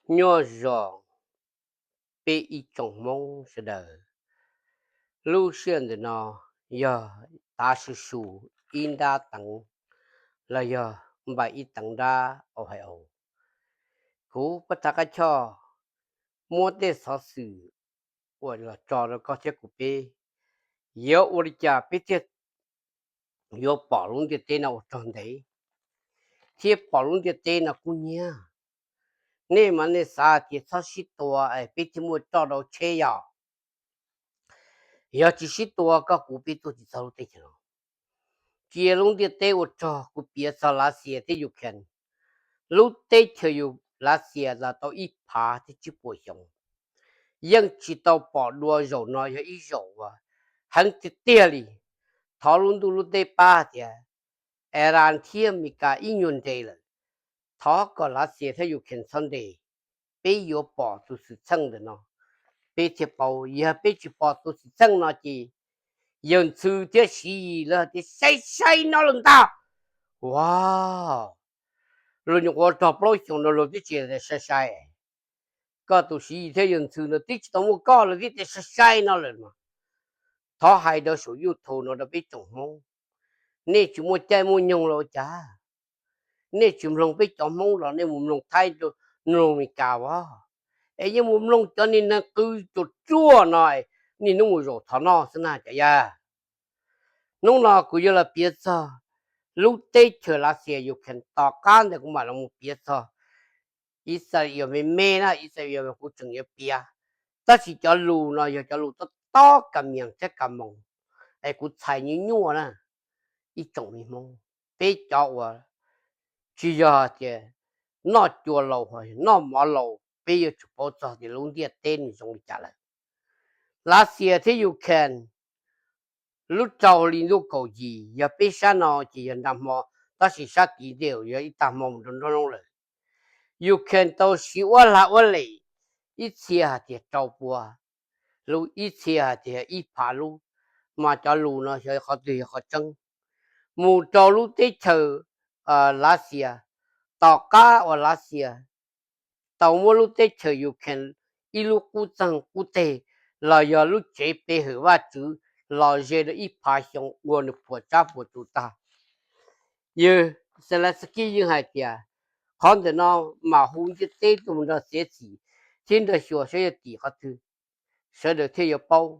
Nyob zoo peb ib tsoom Hmoob sawv daws. Lub sij hawm ntawm no yog tav su su ib nrab teev los yog npaim ib teev nrab Ohio. Kuv Paj Thaj Qab Choj muab tej xov xwm uas los tso rau koj thiab kuv peb, yuav ua li cas peb thiaj yuav pom lub ntiaj teb no ua rog ntev thiab pom lub ntiaj teb no kub hnyiab. Nej mas nej xav tias txhob sib tua es peb thiaj muaj roj rau tsheb yom? Yog tsis sib tua koj kuv peb tuaj tsis txog lub teb chaws no. Cia lub ntiaj teb ua rog, kuv piav txog Lav Xias thiab Ukraine. Lub teb chaws Lav Xias los tau ib phav thiab tsib puas xyoo, yeej tsis tau pom dua. Zaum no yog ib zaum uas heev tiag tiag li. Thov lub ntuj lub teb pab tias Iran thiab Amelikas ib nyuag nres lawm, thov kom Lav Xias thiab Ukraine txhob nres, peb yuav pom tus xwm txheej ntawm no, peb thiaj paub. Yog peb tsis pom tus xwm txheej no ces yawg Ntxhw thiab Siv Yis lawv hais tias sai sai no lawm ntag. Ua, luag nyuam qhuav rog plaub xyoos no luag twb tsis sai sai. Koj tus Siv Yis thiab yawg Ntxhw no twb tsis tau muaj koj lawv twb tias sai sai no lawm mas. Thov hais rau saum YouTube no rau peb tsoom Hmoob, nej tsis muaj caij muaj nyoog los ua cas? Nej tsis mloog peb cov Hmoob los nej mus mloog Thaib, mloog Amelikas as, es yeej mus mloog cov niag neeg qw ruam ruam no, niaj hnub mus zaum thov noj xwb na cov yawg. Hnub no kuv yuav los piav txog lub teb chaws Lav Xias Ukraine. Tom qab ntawd kuv mam los mus piav txog Ixayees me me na, Ixayees kuv tseem yuav piav, tab sis cov lus no yog cov lus tob tob kas mias thiab kas moos, es kuv txhais nyuaj nyuaj na. Ib tsoom me Hmoob, peb cov uas tsis yog tias noj cua laus, noj mov laus, peb yuav tsum paub txog tias lub ntiaj teb nws zoo li cas lawm. Lav Xias thiab Ukraine, lub rau hli ntuj kaum yim, yog peb sab no ces yog nra hmo, tab sis sab tid ntej yog ib tag hmo mus rau nruab hnub lawm. Ukraine tau siv ua lag ua lem, ib txhia hais tias rau pua lub, ib txhia hais tias yog ib phav lub, mas cov lus no xyov qhov twg yog qhov tseeb. Mus rau lub teb chaws Lav Xias, tom qab uas Lav Xias tau muab lub teb chaws Ukraine ib lub qub txeeg qub teg los yog lub tsev pe hawm Vajtswv los ze rau ib phav xyoo ua nws puas tsab puas tsuv tag. Yawg Zelensky yeej hais tias qhov ntawm no mam hu ntiaj teb tuaj mus nrog txiav txim thiab nrog xyuas saib yuav tim qhov twg, sawv daws thiaj yuav paub.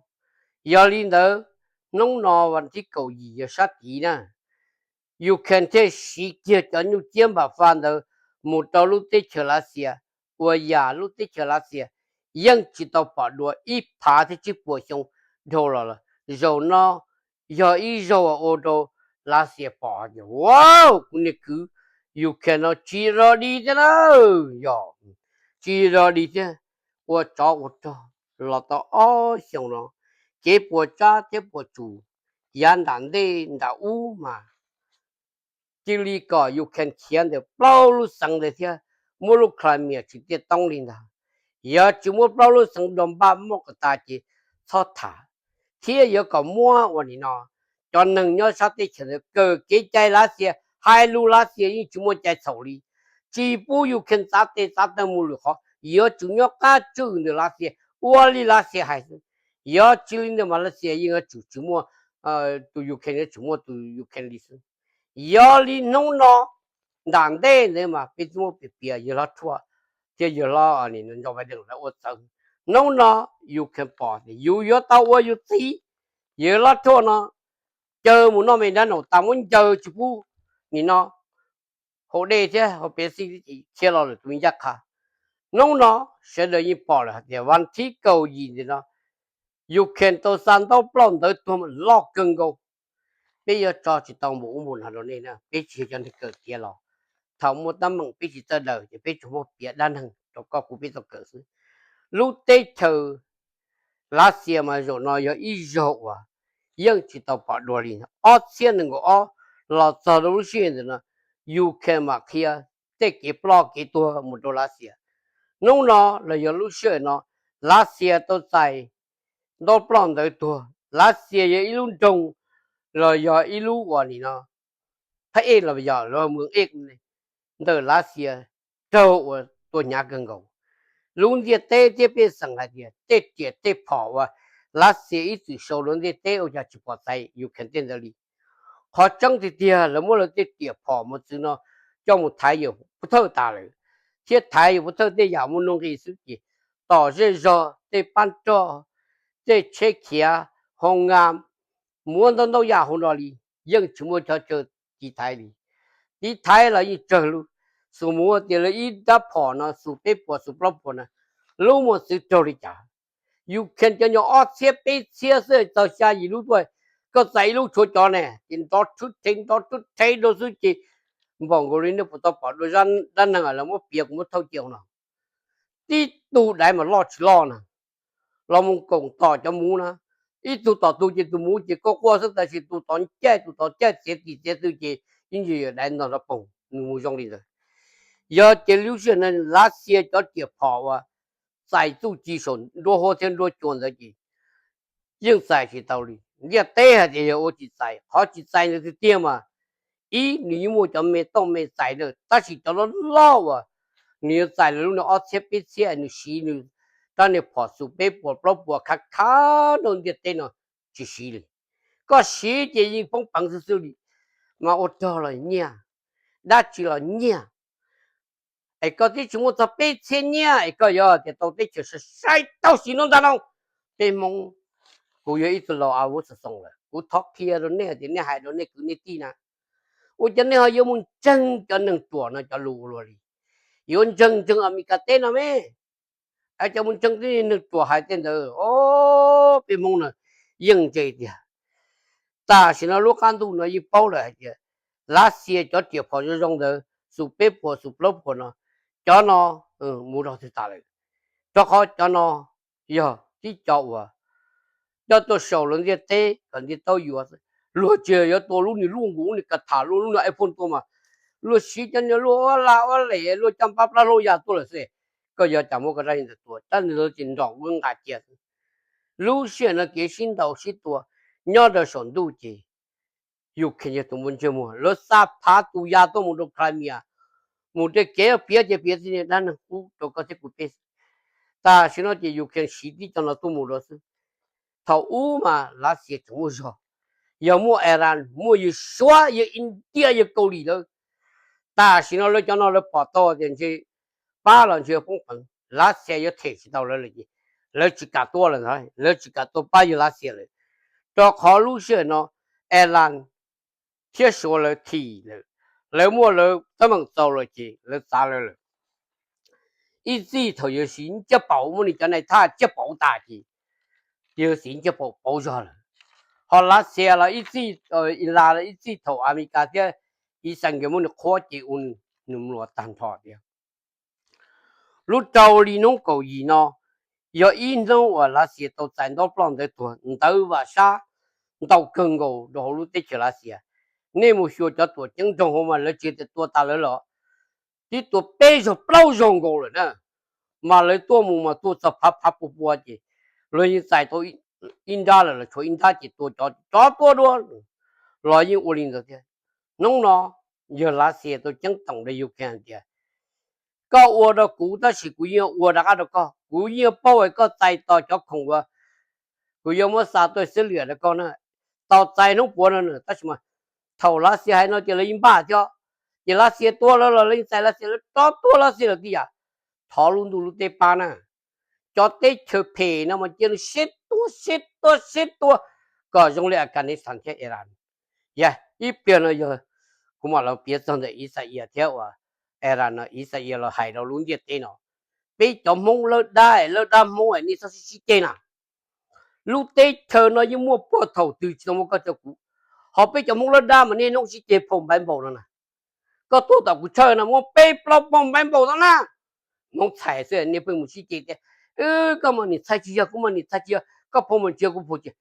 Yog li ntawd, hnub no vas thib kaum yim yog sab tid na, Ukraine thiaj siv kiag cov nyuj ciab npam fa ntawd mus rau lub teb chaws Lav Xias, ua yam lub teb chaws Lav Xias yeej tsis tau pom dua ib phav thiab tsib puas xyoo dhau los lawm. Zaum no yog ib zaug ua rau Lav Xias pom tias, wow, kuv niag kwv Ukraine no tsis zog dig thiab na, yog tsis zog dig thiab, ua tsov ua rog los tau ob xyoos no, kev puas tsab thiab puas tsum yav nram ntej nram ub mas cia li kom Ukraine khiav ntawm plaub lub xeev ntawd thiab muab lub Crimea tsis tiaj toob li ntag. Yog tsis muab plaub lub xeev Donbas muab kom tas ces txhob tham, thiab yuav kom muab ua nim no cov neeg nyob sab teb chaws ntawd kawm kev cai Lav Xias, hais lus Lav Xias yeej tsis muaj cai txhaum li. Tsis pub Ukraine txav tes txav taw mus lwm qhov, yuav tsum nyob qab tswj ntawm Lav Xias, ua li Lav Xias hais xwb. Yog tsis li ntawd mas Lav Xias yeej yuav tsum tsis muaj tus Ukraine, yuav tsum muaj tus Ukraine li xwb. Yog li hnub no nram ntej ntawd mas peb twb muab piav piav yawg hlob Trump thiab yawg hlob Joe Biden lawv ua txawv. Hnub no Ukraine pom tias yus yuav tau ua yus txiv, yawg hlob Trump no caw mus noj me dab naum tas muab ncaws tsis pub nim no hauv dej thiab hauv pev xij thiab los lawm tus me ncaj qha. Hnub no sawv daws yeej pom lawm hais tias vas thib kaum yim ntawm no Ukraine tau xa ntaub ploj ntawd tuag loj kawg nkaus. Peb yuav tso tsis tau npaum ub npaum no rau nej na, peb tsis yog cov neeg kawm tiav los. Thaum muaj teeb meem peb tsis txawj daws ces peb tsuas muaj piav dab neeg rau koj kuv peb tau kawm xwb. Lub teb chaws Lav Xias mas zaum no yog ib zaug uas yeej tsis tau pom dua li. Ob txhiab nees nkaum ob los txog rau lub sij hawm ntawm no, Ukraine mam qhia tej kev ploj kev tuag mus rau Lav Xias. Hnub no los yog lub sij hawm no, Lav Xias tau txais ntaub ploj ntawd tuag. Lav Xias yog ib lub nroog los yog ib lub uas nim no phab ej los yog lub mus ej ntawm Lav Xias raug uas tua hnyav kawg nkaus. lub ntiaj teb thiab pej xeem hais tias tej riam tej phom uas Lav Xias ib txwm sau lub ntiaj teb ua cas tsis pom txais Ukraine tej ntawd li. Qhov tseeb tiag tiag lawv muab lawv tej riam phom mus txwv no coj mus thaiv yawm pov thawj tas lawm, thiab thaiv yawm pov thawj tej yam muaj nuj nqis xwb ces tom zej zog tej pab roj, tej tsheb khiav, hoo nga, muab ntau ntau yam hauv no li, yeej tsis muaj cov chaw tiv thaiv li. Tiv thaiv los yeej tsawg lub, xus mus tias lawv ib rab phom no xus peb puas xus plaub puas na, lub muaj txwv raug li cas? Ukraine cov nyuag ob txhiab peb txhiab xwb txog xya yim lub tuaj, koj txais ib lub tshuav cov ne ces nrov rhwb rhev nrov rhwb rhev rau xwb ces npaum nkaus li nej puas tau pom dua dab neeg lawv muab piav kuv muab thauj cia no. Tib tug daiv mas loj tsis loj na, los mus koom tom cov muv na, ib tug tom tug ces tus muv ces koj quaj xwb, tab sis tus tod caij tus tod caij txiav tim txiav tw ces ib ntsis yawm daiv ntog nrov poog nws mus zoo li ntawd. Yog ces lub sij hawm no Lav Xias cov riam phom uas txais txuj ci saum nruab huab thiab nruab cua ntawd ces yeej txais tsis tau li. Ntiaj teb hais tias yog ua tsis txais, qhov tsis txais ntawd tiag tiag mas ib, nws yeej muaj cov me tooj me txais lawm, tab sis cov loj loj uas nws yuav txais lawv lub niag ob txhiab peb txhiab nws siv nws rab niag phom xus peb puas plaub puas khav khav rau ntiaj teb no tsis siv li. Koj siv ces yeej poob peev xwb xwb li, mas ua rog los nyiaj, dab tsi los nyiaj. Es koj twb tsis muaj txog peb txhiab nyiaj es koj yuav tias tau teb chaws sai sai tau siv no ntag no. Peb Hmoob, kuv yog ib tug laus a vub xov xoos lawm, kuv thov qhia rau nej tias nej hais rau nej kwv nej tij na, ua cas nej ho yuav mus ntseeg cov neeg ruam no cov lus ua luaj li? Yuav ntseeg ntseeg Amelikas teb no me, es cov mus ntseeg tej neeg ruam hais tej ntawd, o, peb Hmoob na yeej ntse tiag. Tam sim no lub qab ntuj no yeej paub lawm hais tias Lav Xias cov riam phom zoo zoo ntawd xus peb puas xus plaub puas no, cov no mus rau twg tas lawm? Rau qhov cov no yog tib co uas coj tuaj sau lawv ntiaj teb kom ntiaj teb yuav. Luag tsis yuav tua lub niag luaj nkaus lub niag ka tham luaj lub niag iPhone tua mas, luag siv cov niag luaj ua laj ua lem luaj caj npab plab hlob ya tuaj lawm xwb. Koj yuav cas muab koj rab ntawd tua, rab ntawd ces nrom nqa cia xwb. Lub sij hawm no kev sib ntaus sib tua nyob rau saum ntuj ces Ukraine yog tus muaj ntsej muag, lawv xa phav tus ya tuaj mus rau Crimea, mus rau kev piav ces piav txij niag dab neeg qub rau koj thiab kuv peb. Tam sim no ces Ukraine siv tib co no tuaj mus rau xwb. Thaum ub mas Lav Xias tseem muaj zog, yog muaj Iran, muaj yawg Suav, yawg India, yawg Kaus Lim lawm. Tam sim no lawv cov no lawv pom tau tias ntshe pab los ntshe poob peev, Lav Xias yuav them tsis tau lawv lawm ces lawv tsis kam tuaj lawm ntag, lawv tsis kam tuaj pab yawg Lav Xias lawm, rau qhov lub sij hawm no Iran thiab Suav lawv thim lawm, lawv muaj lawv teeb meem txaus lawm ces lawv txav lawv lawm. Ib txij thaum yawg Xi Jinping pauv muab nws cov nais thaj coj pauv tas ces yawg Xi Jinping pauv pauv zog lawm. Ho Lav Xias los ib txij, Iran los ib txij thaum Amelikas thiab Israel nkawd muab nws qhuab ces ua nws mluas tag nrho tiag. Lub rau hli hnub kaum yim no yog ib hnub uas Lav Xias tau txais ntaub ploj ntawv tuag ntawv vam sab ntau kawg nkaus rau hauv lub teb chaws Lav Xias. Nej mus xyuas cov tuam ceeb nroog hauv mas lawv tsis tias tua tas lawv los, twb tua peb zaug plaub zaug nkaus lawm na, mas lawv tuaj mus mas tuaj txog phav phav pua pua ces luag yeej txais tau ib nrab lawm los tshuav ib nrab ces tua cov tsov tuaj dua los yeej ua li ntawd thiab. Hnub no yog Lav Xias tau ceeb toom rau Ukraine hais tias koj ua rau kuv tab sis kuv yeej ua rov qab rau koj, kuv yeej paub koj txais tos cov khoom uas kuv yuav muab xa tuaj xwb liam rau koj na. Tau txais hnub puav no tab sis mas thaum Lav Xias hais no ces lawv yeej npaj thiab, ces Lav Xias tua lawv los lawv yeej txais Lav Xias, lawv rov tua Lav Xias lawm tib yam. Thov lub ntuj lub teb pab na, cov teb chaws phem no mas cia nws sib tua sib tua sib tua kom zoo li Afghanistan thiab Iran. Yog ib pliag no yog kuv mam los piav txog ntawm Israel thiab uas Iran no, Israel los hais rau lub ntiaj teb no, peb cov Hmoob lawb dab, lawb dab Hmoob nej txhob sib sib ceg na. Lub teb chaws no yeej muaj puag thaum twg tsis tau muaj koj tsis tau kuv. Ho peb cov Hmoob lawb dab mas niaj hnub sib ceg phau npaiv npaum no na. Koj tuaj tom kuv chaw no muab peb plaub phau npaiv npaum no na. Hmoob txhais xwb nej pheej mus sib ceg tias koj mas niam txhais tsis yog, kuv mas niam txhais tsis yog, koj phau mas tsis yog kuv phau tsis yog.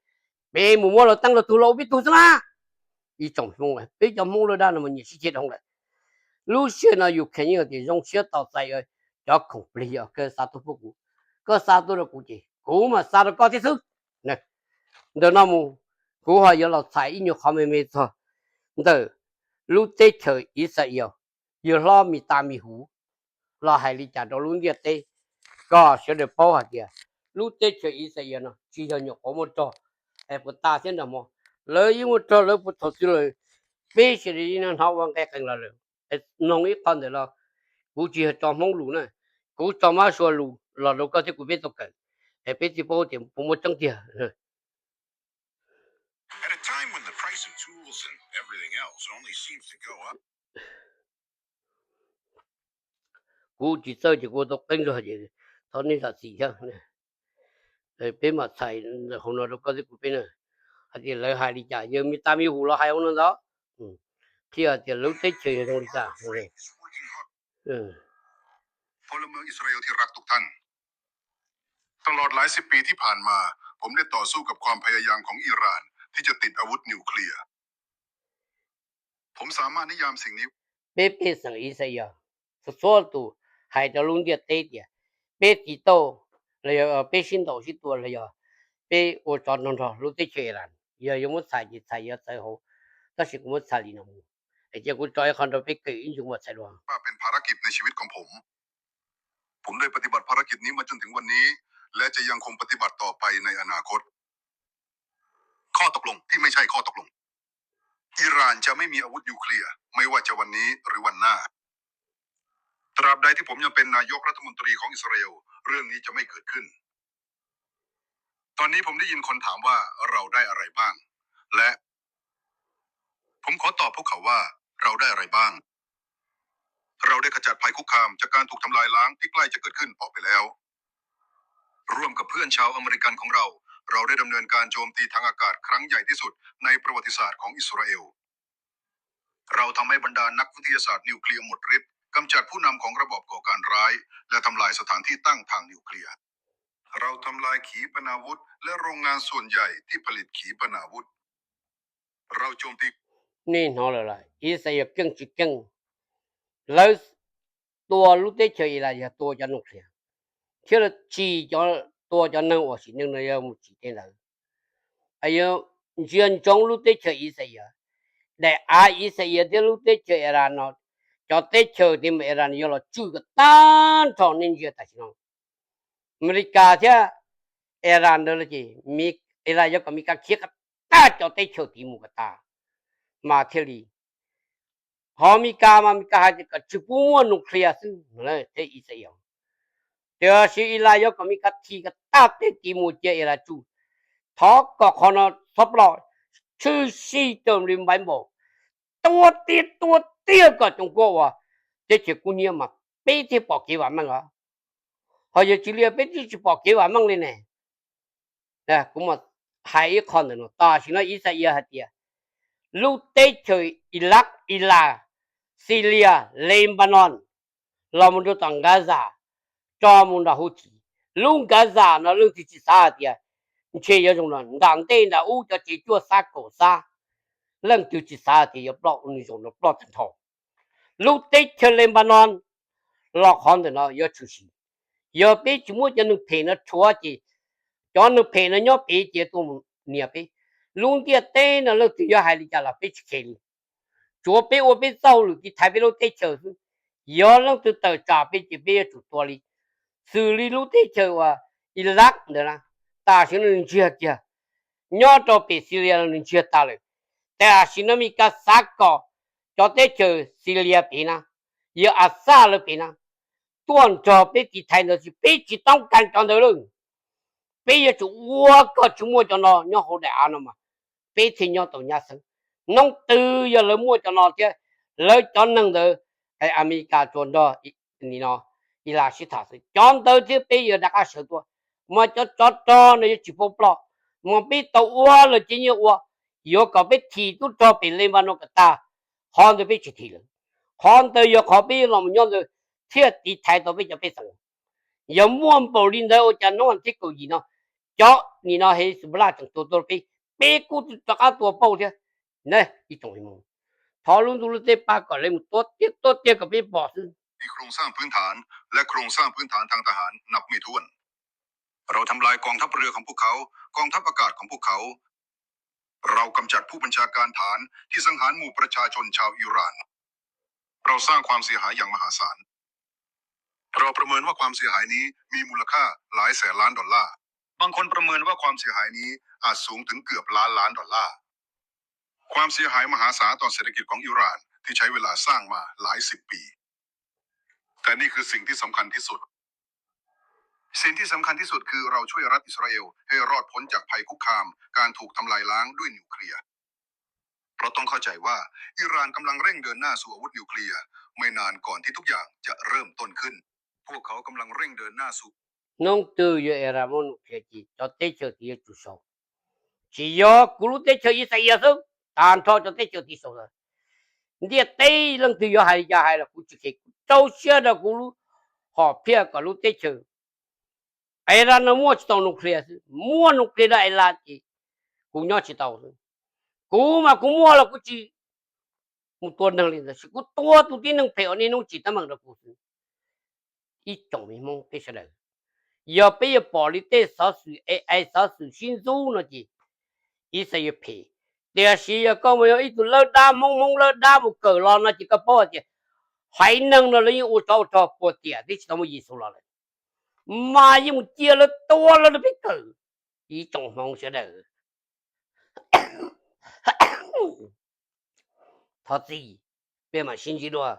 Peb mus muab lawv teeb los tug los ua peb tug xwb na. Ib tsoom Hmoob, peb cov Hmoob lawb dab no mas nyiam sib ceg dhau lawm. Lub sij hawm no Ukraine yeej tias zoo siab tau txais cov khoom plig os, koj xa tuaj pub kuv, koj xa tuaj rau kuv ces kuv mam xa rau koj thiab xwb. Ntawm no mus kuv ho yuav los txhais ib nyuag qhov me me txog ntawm lub teb chaws Israel, yawg hlob Netanyahu los hais li cas rau lub ntiaj teb. kom sawv daws paub hais tias lub teb chaws Ixayees no tsis yog nyuam qhuav muaj rog es puas tas thiab nrog hmo, lawv yeej muaj rog lawv puag thaum twg lawm. Peb sawv daws yeej hnov ua nqe qees los lawm. Mloog ib qho ntawm no, kuv tsis yog tso Hmoob lus na, kuv tso Mab Suav lus los rau koj thiab kuv peb tau kawm, es peb thiaj paub tias puas muaj tseeb tiag. Kuv tsis txawj ces kuv tau qeeb zog ces thov nej zam txim thiab. Peb mam txhais hauv no rau koj thiab kuv peb na, hais tias lawv hais li cas, yawg me tas me hum los hais hauv no ntag, qhia tias lub teb chaws yog zoo li cas. พลเมืองอิสราเอลที่รักทุกท่าน ตลอดหลายสิบปีที่ผ่านมา ผมได้ต่อสู้กับความพยายามของอิหร่านที่จะติดอาวุธนิวเคลียร์ ผมสามารถนิยามสิ่งนี้ Peb pej xeem Ixayees txhua txhua tus hais rau lub ntiaj teb tias peb tiv tauj los yog peb sib ntaus sib tua los yog peb ua tsov rog nrog lub teb chaws Iran, yog yuav muab txhais ces txhais yuav txawv hauv, tab sis kuv muab txhais li no mus, es cia kuv tso ib qho rau peb kawm ib ntsis kuv mam txhais dua. ว่าเป็นภารกิจในชีวิตของผม ผมได้ปฏิบัติภารกิจนี้มาจนถึงวันนี้ และจะยังคงปฏิบัติต่อไปในอนาคต ข้อตกลงที่ไม่ใช่ข้อตกลง อิหร่านจะไม่มีอาวุธนิวเคลียร์ ไม่ว่าจะวันนี้หรือวันหน้า ตราบใดที่ผมยังเป็นนายกรัฐมนตรีของอิสราเอล เรื่องนี้จะไม่เกิดขึ้น ตอนนี้ผมได้ยินคนถามว่าเราได้อะไรบ้าง และ ผมขอตอบพวกเขาว่าเราได้อะไรบ้าง เราได้ขจัดภัยคุกคามจากการถูกทำลายล้างที่ใกล้จะเกิดขึ้นออกไปแล้ว ร่วมกับเพื่อนชาวอเมริกันของเรา เราได้ดำเนินการโจมตีทางอากาศครั้งใหญ่ที่สุดในประวัติศาสตร์ของอิสราเอล เราทำให้บรรดานักวิทยาศาสตร์นิวเคลียร์หมดฤทธิ์ กำจัดผู้นำของระบอบก่อการร้าย และทำลายสถานที่ตั้งทางนิวเคลียร์ เราทำลายขีปนาวุธ และโรงงานส่วนใหญ่ที่ผลิตขีปนาวุธ เราโจมตี Nej hnov lawm las, Ixayees keej tsis keej, lawv tua lub teb chaws Iran yog tua cov nuclear, thiab lawv tsim cov, tua cov neeg uas sim neej no yog mus tsim tej ntawd. Yog ntsia ntsoov lub teb chaws Ixayees, daim av Ixayees thiab lub teb chaws Iran no, cov teb chaws tim Iran yog los tswj kom tag nrho nej ntsia tam sim no. Amelikas thiab Iran ntawd ces, Iran yuav kom Amelikas khiav kom tag cov teb chaws tid mus kom tag mas thiaj li. Ho Amelikas mas Amelikas hais tias kom tsis pub muaj nuclear xwb, thiab Ixayees. Tiam sis Iran yuav kom Amelikas khi kom tag teb tid mus cia Iran tsum. Thov kom qhov no txhob ploj, tshwm sim raws li npaiv npaum, tua tiag tua tiag kom coom kuaj ua teb chaws kub hnyiab mas peb thiaj pom kev vam meej os. Ho yog tsis li peb twb tsis pom kev vam meej li ne. Kuv hais ib qho ntawm no, tam sim no Ixayees hais tias lub teb chaws Iraq, Iran, Syria, Lebanon, los mus rau tom Gaza, tso mus nram Houthi. Lub Gaza no leej twg tsis xav hais tias ntshe yuav zoo no, nram ntej nram ub cov tsev cuaj xab kaum xab, leej twg tsis xav hais tias yuav ploj ua nws zoo no, ploj tag nrho. Lub teb chaws Lebanon los qhov ntawm no yuav tshwm sim. Yog peb tsis muab cov neeg phem no rhuav ces cov neeg phem no nyob pem ces tuaj mus nias peb. Lub ntiaj teb no leej twg yuav hais li cas los peb tsis khe li. Tsuav peb ua peb txoj hauj lwm tiv thaiv peb lub teb chaws xwb. Yog leej twg tawm tsam peb ces peb yuav tsum tua li. Xws li lub teb chaws uas Iraq ntawd na, tam sim no nws ntsiag kiag, nyob rau pem Syria no nws ntsiag tas lawm. Tam sim no Amelikas xav kom cov teb chaws Syria pem na, yog Assad lawv pem na, tuaj nrog peb tiv thaiv ntawd ces peb tsis toob kas cov ntawd lawm. Peb yuav tsum ua kom tsis muaj cov no nyob hauv daim av no mas peb thiaj nyob tau nyab xeeb. Hnub twg yog lawv muaj cov no thiab lawv cov neeg ntawd, Amelikas tsuas nrog Iran sib tham xwb, cov ntawd thiab peb yuav rov qab sawv tuaj, mas cov tsov rog no yuav tsis paub ploj. Mas peb tau ua los ces nyiaj ua, yuav kom peb thim tub rog pem Lebanon kom tag, qhov ntawd peb tsis thim lawm. Qhov ntawd yog qhov peb yuav los mus nyob ntawd thiaj tiv thaiv tau peb cov pej xeem. Yog muaj npaum li ntawd ua cas hnub tim kaum yim no cov nim no Hezbollah tseem tua tuaj peb, peb kuj rov qab tua pauj thiab. Ib tsoom, thov lub ntuj lub teb pab kom lawv mus tua tiag tua tiag kom peb pom xwb. มีโครงสร้างพื้นฐานและโครงสร้างพื้นฐานทางทหารนับไม่ถ้วน เราทำลายกองทัพเรือของพวกเขา กองทัพอากาศของพวกเขา เรากำจัดผู้บัญชาการฐานที่สังหารหมู่ประชาชนชาวอิหร่าน เราสร้างความเสียหายอย่างมหาศาล ประเมินว่าความเสียหายนี้มีมูลค่าหลายแสนล้านดอลลาร์ บางคนประเมินว่าความเสียหายนี้อาจสูงถึงเกือบล้านล้านดอลลาร์ ความเสียหายมหาศาลต่อเศรษฐกิจของอิหร่านที่ใช้เวลาสร้างมาหลายสิบปี แต่นี่คือสิ่งที่สำคัญที่สุด สิ่งที่สำคัญที่สุดคือเราช่วยรัฐอิสราเอลให้รอดพ้นจากภัยคุกคามการถูกทำลายล้างด้วยนิวเคลียร์ เราต้องเข้าใจว่าอิหร่านกำลังเร่งเดินหน้าสู่อาวุธนิวเคลียร์ไม่นานก่อนที่ทุกอย่างจะเริ่มต้นขึ้น พวกเขากำลังเร่งเดินหน้าสู่ Hnub twg yuav Iran muaj nuclear ces cov teb chaws twg yuav tsum sau. Tsis yog kuv lub teb chaws Israel xwb, tag nrho cov teb chaws twg sau lawm. Ntiaj teb leej twg yuav hais li cas hais los kuv tsis kheev, kuv rau siab rau kuv lub hom phiaj kom lub teb chaws Iran no muaj tsis tau nuclear xwb, muaj nuclear rau Iran ces kuv nyob tsis tau xwb. Kuv mas kuv muaj los kuv tsis mus tua neeg li ntawd, kuv tua tus tib neeg phem uas niaj hnub tsim teeb meem rau kuv xwb. Ib tsoom me Hmoob peb sawv daws, yog peb yuav pom li tej xov xwm AI xov xwm sib ntxub no ces ib txhia yuav phem. Tiam sis yog koj mus yog ib tug lawb dab Hmoob, Hmoob lawb dab mus kawm los no ces koj paub hais tias haiv neeg no lawv yeej ua tsov ua rog puas tiam twb tsis tau muaj Yexus los lawm, mas yeej mus cia lawv tua lawv rau peb kawm. Ib tsoom Hmoob sawv daws, thov txim, peb mam sib ntsib dua.